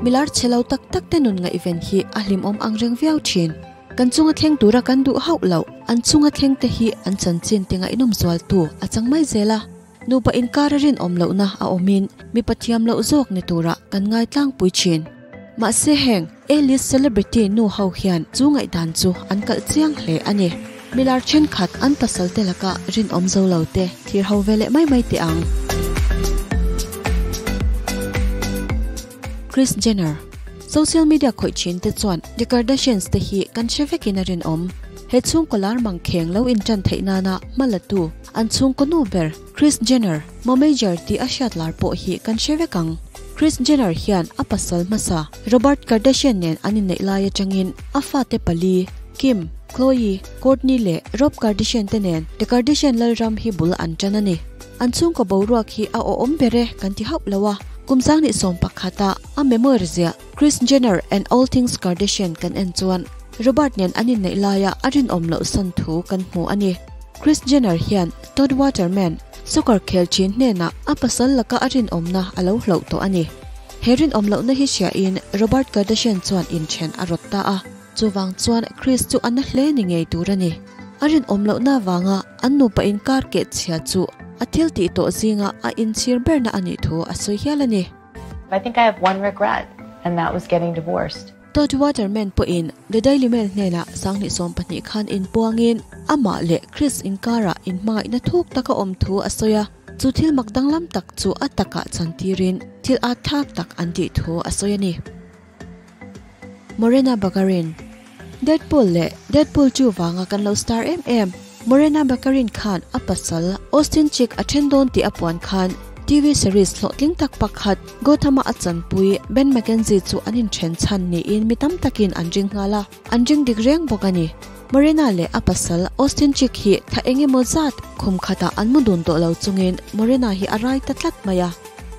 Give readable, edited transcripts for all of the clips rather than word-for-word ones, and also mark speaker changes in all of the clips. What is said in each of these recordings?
Speaker 1: Milar chhe lo tak tak te nun ngaihven hi a hlimawm ang reng viau thin. Kan chunga thleng tura kan duh hauh loh, an chunga thleng te hi an chanchin ti ngaihnawm zualtu a chang mai zel a. Nupa inkar a rinawm lohna a awmin mipa thiam loh zawk ni turah kan ngai tlangpui thin. Mahse heng A-list celebrity nu ho hian chu ngaihdan chu an kalh chiang hle a ni. Milar thenkhat an pasal te laka rinawm zo lo te thlir ho ve leh mai mai teh ang. Kris Jenner, Social media khawih thin te chuan The Kardashians te hi kan hre vekin a rinawm. He chhungkaw lar mangkheng lo intan theih nana hma la tu An chhungkaw nu ber Kris Jenner, Momager tih a hriat lar pawh hi kan hre vek ang. Kris Jenner hian a pasal hmasa Robert Kardashian nen an inneih lai atangin a fate pali, Kim, Khloe, Kourtney leh Rob Kardashian te nen The Kardashian lalram hi bul an tan a ni. An chhungkaw boruak hi a awhawm ber e kan ti hauh lo a, kum sanghnih 11 a a memoir ziah Kris Jenner and All Things Kardashian kan en chuan Robert nen an inneih laia a rinawm loh san thu kan hmu a ni. Kris Jenner hian Todd Waterman, soccer khel thin hnenah a pasal laka a rinawmna a lo hloh tawh a ni. He rinawm lohna hi hriain Robert Kardashian chuan inthen a rawt ta a, chuvang chuan Kris chu a na hle ni ngei tur a ni. A rinawm lohna avanga an nupa inkar keh chhia chu a thil tih tawh zinga a inchhir berna a nih thu a sawi hial a ni.
Speaker 2: I think I have one regret and that was getting divorced.
Speaker 1: Todd Waterman pawhin The Daily Mail hnenah 2012 khan inpuangin amah leh Kris inkarah inhmangaihna thuk taka awm thu a sawi a, chu thil mak danglam tak chu a takah chantirin thil at thlak tak an tih thu a sawi a ni. Morena Baccarin Deadpool leh Deadpool 2 vanga kan lo star em em Morena Baccarin khan a pasal Austin Chick a then dawn tih a puan khan TV series hlawhtling tak pakhat Gotham-a a chanpui Ben McKenzie chu an inthen chhan niin mi tam takin an ring nghal a, an ring dik reng bawk a ni. Morena leh a pasal Austin Chick hi thla eng emaw zat khum khatah an mu dun tawh lo chungin Morena hi a rai ta tlat mai a.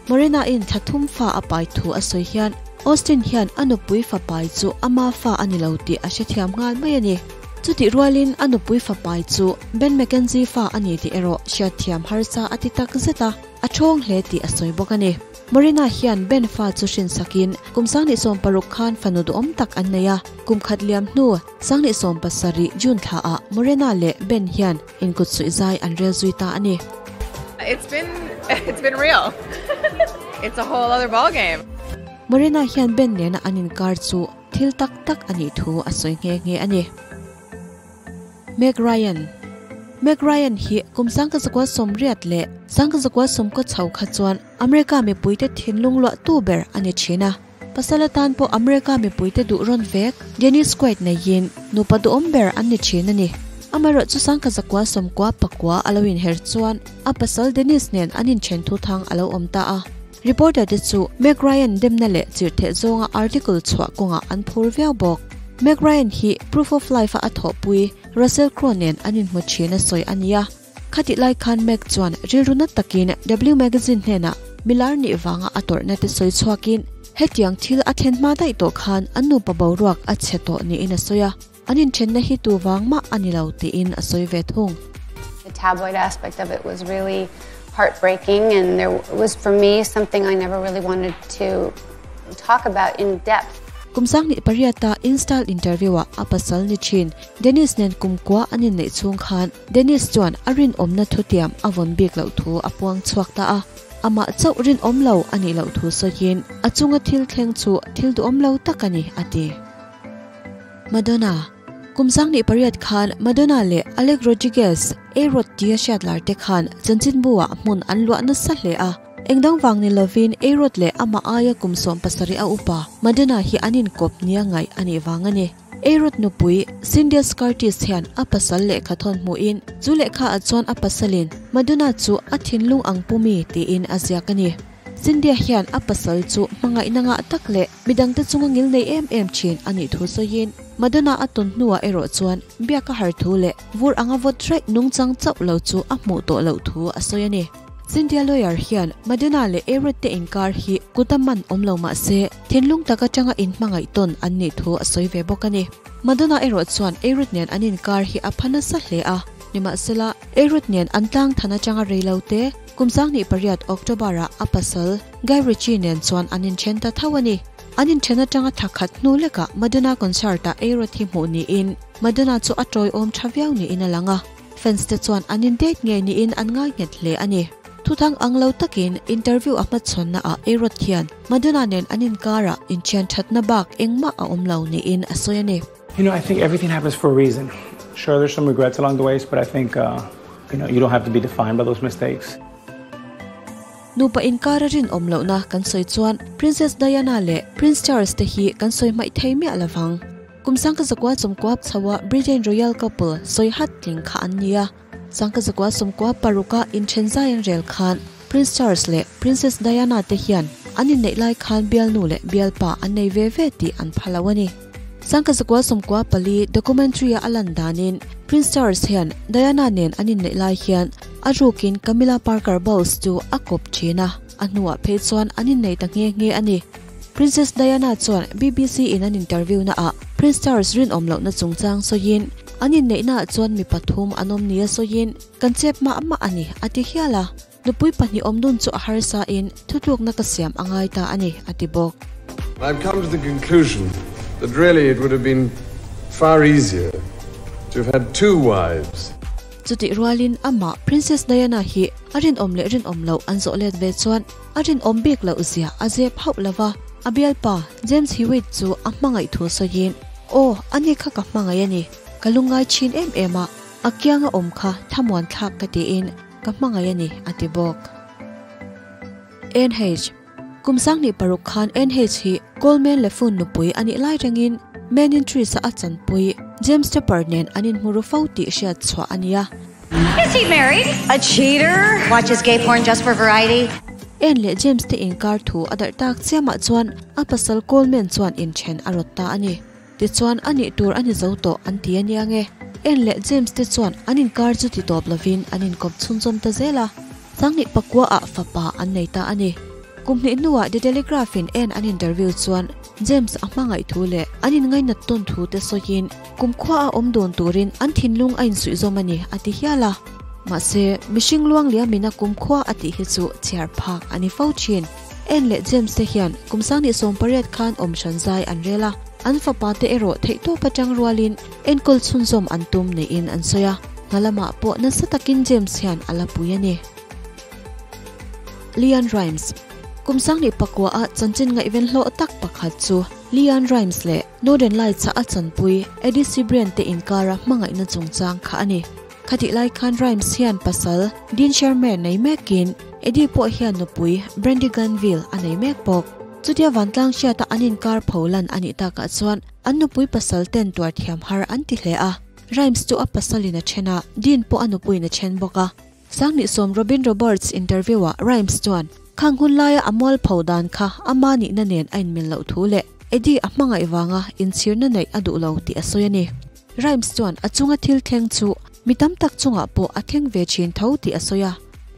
Speaker 1: Morena-in thla thum fa a pai thu a sawi hian Austin hian a nupui fa pai chu ama fa a ni lo tih a hrethiam nghal mai a ni. Chutih rualin a nupui fa pai chu Ben McKenzie fa a ni tih erawh hriatthiam harsa a ti tak zet a, a thawng hle tih a sawi bawk a ni. Morena hian Ben fa chu hrinsakin kum 2016 khan fanu duhawm tak an nei a, kum khat liam hnu 2017 June thlaah Morena leh Ben hian inkut suih zai an rel zui ta a ni.
Speaker 3: It's been it's been real. It's a whole other ball game.
Speaker 1: Morena hian Ben nena an inkar chu thil tak tak a nih thu a sawi nghe nghe a ni. Meg Ryan Meg Ryan hi kum 1980 leh 1990 chho kha chuan America mipuite thinlung luahtu ber a ni thin a. Pasal atan pawh America mipuite duh rawn vek Dennis Quaid neiin nupa duhawm ber an ni thin a ni. Amaherawh chu 1999 a lo inher chuan a pasal Dennis nen an inthen thu thang a lo awm ta a. Reporter te chu Meg Ryan demna leh chirhtheh zawnga article chhuah kawngah an phur viau bawk. Meg Ryan hi Proof of Life a a thawhpui Russell Crowe nen an inhmu thin a sawi a nia. Khatih lai khan Meg chuan rilru na takin W Magazine hnenah milar nih vanga a tawrhna te sawi chhuakin hetiang thil a thlen hma daih tawh khan an nupa boruak a chhe tawh niin a sawi a, an inthenna hi tu vang mah a ni lo tiin a sawi ve thung.
Speaker 4: The tabloid aspect of it was really heartbreaking and there was for me something I never really wanted to talk about in depth.
Speaker 1: Kum 2008 a InStyle interview-ah a pasal ni thin Dennis nen kumkua an inneih chhung khan Dennis chuan a rinawmna thutiam a vawn bik loh thu a puang chhuak ta a, amah chauh rinawm lo a nih loh thu sawiin a chunga thil thleng chu thil duhawm lo tak a ni, a ti. Madonna Kum 2008 khan Madonna leh Alec Rodriguez, A-Rod tia hriat lar te khan chanchinbu-ah hmun an luah nasa hle a. Engdang vang ni lovin A-Rod leh amah aia kum 17 a upa Madonna hi an inkawp nia ngaih a nih vang a ni. A-Rod nupui Cindy Scurtis hian a pasal lehkha thawn hmuhin chu lehkha ah chuan a pasalin Madonna chu a thinlung ang pu mi tiin a ziak a ni. Cindy hian a pasal chu hmangaihna ngah tak leh midangte chunga ngil nei em em thin a nih thu sawiin Madonna a tawn hnuah erawh chuan biak a har thu leh vur anga vawt hraih nungchang chauh lo chu a hmuh tawh loh thu a sawi a ni. Cynthia lawyer hian Madonna leh A-Rod te inkar hi kut a man awm lo mah se, thinlung tak atanga inhmangaih tawn an nih thu a sawi ve bawk a ni. Madonna erawh chuan A-Rod nen an inkar hi a pha nasa hle a, nimahsela A-Rod nen an tlang than atanga rei lo te, kum 2008 October-ah a pasal Guy Ritchie nen chuan an inthen ta tho a ni. An inthen atanga thla khat hnu lekah Madonna concert ah A-Rod hi hmuh niin Madonna chu a tawiawm tha viau niin a lang a, fans te chuan an in date ngei niin an ngai nghet hle a ni. Thuthang ang lo takin interview a hmachhawnna ah A-Rod hian Madonna nen an inkarah inthian thatna bak engmah a awm lo niin a sawi a ni.
Speaker 5: You know, I think everything happens for a reason. Sure, there's some regrets along the ways, but I think, uh, you know, you don't have to be defined by those mistakes.
Speaker 1: Nupa inkara rinawm lohna kan sawi chuan Princess Diana leh Prince Charles te hi kan sawi hmaih thei miah lovang. Kum sangkazakua sawmkua chhoa Britain royal couple sawi hat tling kha an ni a. Sangkazakua sawmkua paruka inthen zai an rel khan Prince Charles leh Princess Diana te hian an inneih lai khan bialnu leh bialpa an nei ve ve tih an pha lo a ni. Sangkazakua 14 documentary-a a lan danin Prince Charles hian Diana nen an inneih lai hian a rukin Camilla Parker Bowles chu a kawp thin a, a hnuah phei chuan an innei ta nghe nghe a ni. Princess Diana chuan BBC in an interview naah Prince Charles rinawm lohna chungchang sawiin an inneihnaah chuan mi pathum an awm nia sawiin kan chep mah mah a ni a ti hial a. Nupui pahnih awm dun chu a harsa in thutlukna ka siam a ngai ta a ni, a ti bawk.
Speaker 6: I've come to the conclusion that really it would have been far easier to have had two wives.
Speaker 1: Chutih rualin amah Princess Diana hi a rinawm leh rinawm loh an zawh let ve chuan a rinawm bik loh zia a zep hauh lo va, a bialpa James Hewitt chu a hmangaih thu sawiin, Aw, ani kha ka hmangaih a ni, ka lungngai thin em em a, a kianga awm kha thlamuan thlak ka tiin Ka hmangaih a ni, a ti bawk. NH. Kum 2006 khan NH hi Coleman Lefun nupui a nih lai rengin Men in Trees-a a chanpui James Tepper nen an inhmu ru fo tih hriat chhuah a ni a.
Speaker 7: Is he married? A cheater? Watches gay porn just for variety?
Speaker 1: Anne leh James te inkar thu a darh tak chiamah chuan a pasal Coleman chuan inthen a rawt ta a ni. Tichuan, a nih tur a ni zo tawh an ti a nia nge? Anne leh James te chuan an inkar chu ti tawp lovin an inkawp chhunzawm ta zel a, Sanghnih pakua ah fapa an nei ta a ni. Kum hnih hnuah The Telegraph in Anne an interview chuan James a hmangaih thu leh an inngainat tawn thu te sawiin kumkhua a awm dawn turin an thinlung a insuihzawm a ni a ti hial a. Mahse, mihring luang liamin a kumkhua a tih hi chu chhiar phak a ni fo thin. Anne leh James te hian kum 2018 khan awm hran zai an rel a, an fapa te erawh theihtawp atang rualin enkawl chhunzawm an tum niin an sawi a, hna lamah pawh nasa takin James hian a la pui a ni. Leanne Rimes Kum 2009 a chanchin ngaihven hlawh tak pakhat chu Leanne Rimes leh Northern Lights-a a chanpui Eddie Cibrian te inkara hmangaihna chungchang kha a ni. Khatih lai khan Rimes hian pasal Dean Sherman nei mekin Eddie pawh hian nupui Brandy Glanville a nei mek bawk. Chutia vantlang hriata an inkar pho lan a nih takah chuan an nupui pasal ten tuar thiam har an ti hle a. Rimes chu a pasalin a then a, Dean pawh a nupuiin a then bawk a. 2010 Robin Roberts interview-ah Rimes chuan khang hun laia a mual pho dan kha ama nihna nen a inmil loh thu leh Eddie a hmangaih vanga inchhirna neih a duh lo tih a sawi a ni. Rimes chuan a chunga thil thleng chu mi tam tak chungah pawh a thleng ve thin tho tih a sawi a,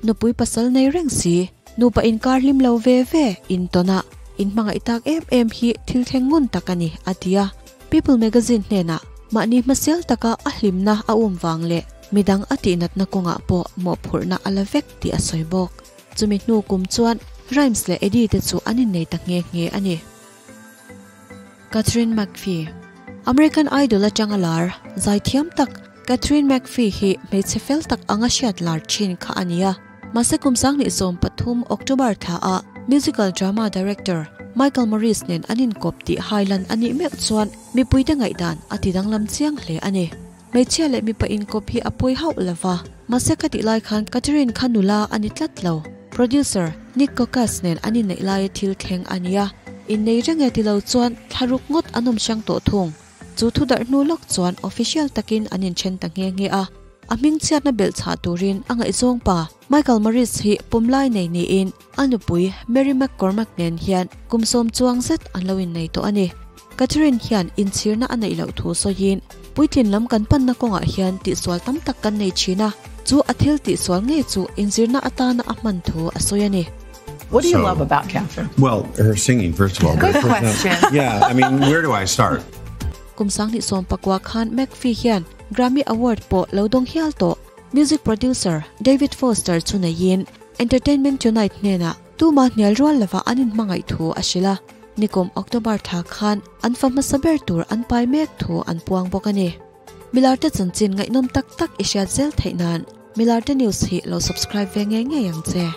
Speaker 1: nupui pasal nei reng si, nupa inkar hlim lo ve ve intawn a, inhmangaih tak em em hi thil thleng ngun tak a ni, a ti a. People magazine hnenah mahni hmasial taka a hlimna a um vang leh midang a tihnatna kawngah pawh mawhphurhna a la vek tih a sawi bawk. Chumi hnu kum chuan Rimes leh Eddie te chu an innei ta nghe nghe a ni. Katharine McPhee American Idol atanga lar zaithiam tak Katharine McPhee hi hmeichhe fel tak anga hriat lar thin kha a ni a. Mahse kum 2013 October thla ah musical drama director Michael Morris nen an inkawp tih hailan a nih meuh chuan mipuite ngaihdan a ti danglam chiang hle a ni. Hmeichhia leh mipa inkawp hi a pawi hauh lo va, mahse ka tih lai khan Katharine kha nula a ni tlat lo. Producer Nick Kokas nen an inneih laia thil thleng a nia, innei reng e ti lo chuan thlaruk ngawt an awm hrang tawh thung. Chu thu darh hnu lawk chuan official takin an inthen ta nghe nghe a, a hmingchhiatna belh chhah turin a ngaihzawng pa Michael Morris hi pawmlai nei niin a nupui Mary McCormack nen hian kum sawm chuang zet an lo innei tawh a ni. Catherine hian inchhirna a neih loh thu sawiin, Puitlin lam kan panna kawngah hian tihsual tam tak kan nei thin a, chu a thil tihsual ngei chu inzirna atana a hman thu a sawi a ni.
Speaker 8: What do you love about Katharine?
Speaker 6: Well, her singing, first of all.
Speaker 3: Good question.
Speaker 6: Yeah, I mean, where do I start?
Speaker 1: Kum 2019 khan McPhee hian Grammy Award pawh lo dawng hial tawh. Music producer David Foster chu neiin Entertainment Tonight hnenah tuma hnial rual lova an inhmangaih thu a hrilh a. Nikum October thla khan an fa hmasa ber tur an pai mek thu an puang bawk a ni. Milarte chanchin ngaihnawm tak tak i hriat zel theih nan Milarte News hi lo subscribe ve ngei ngei ang che.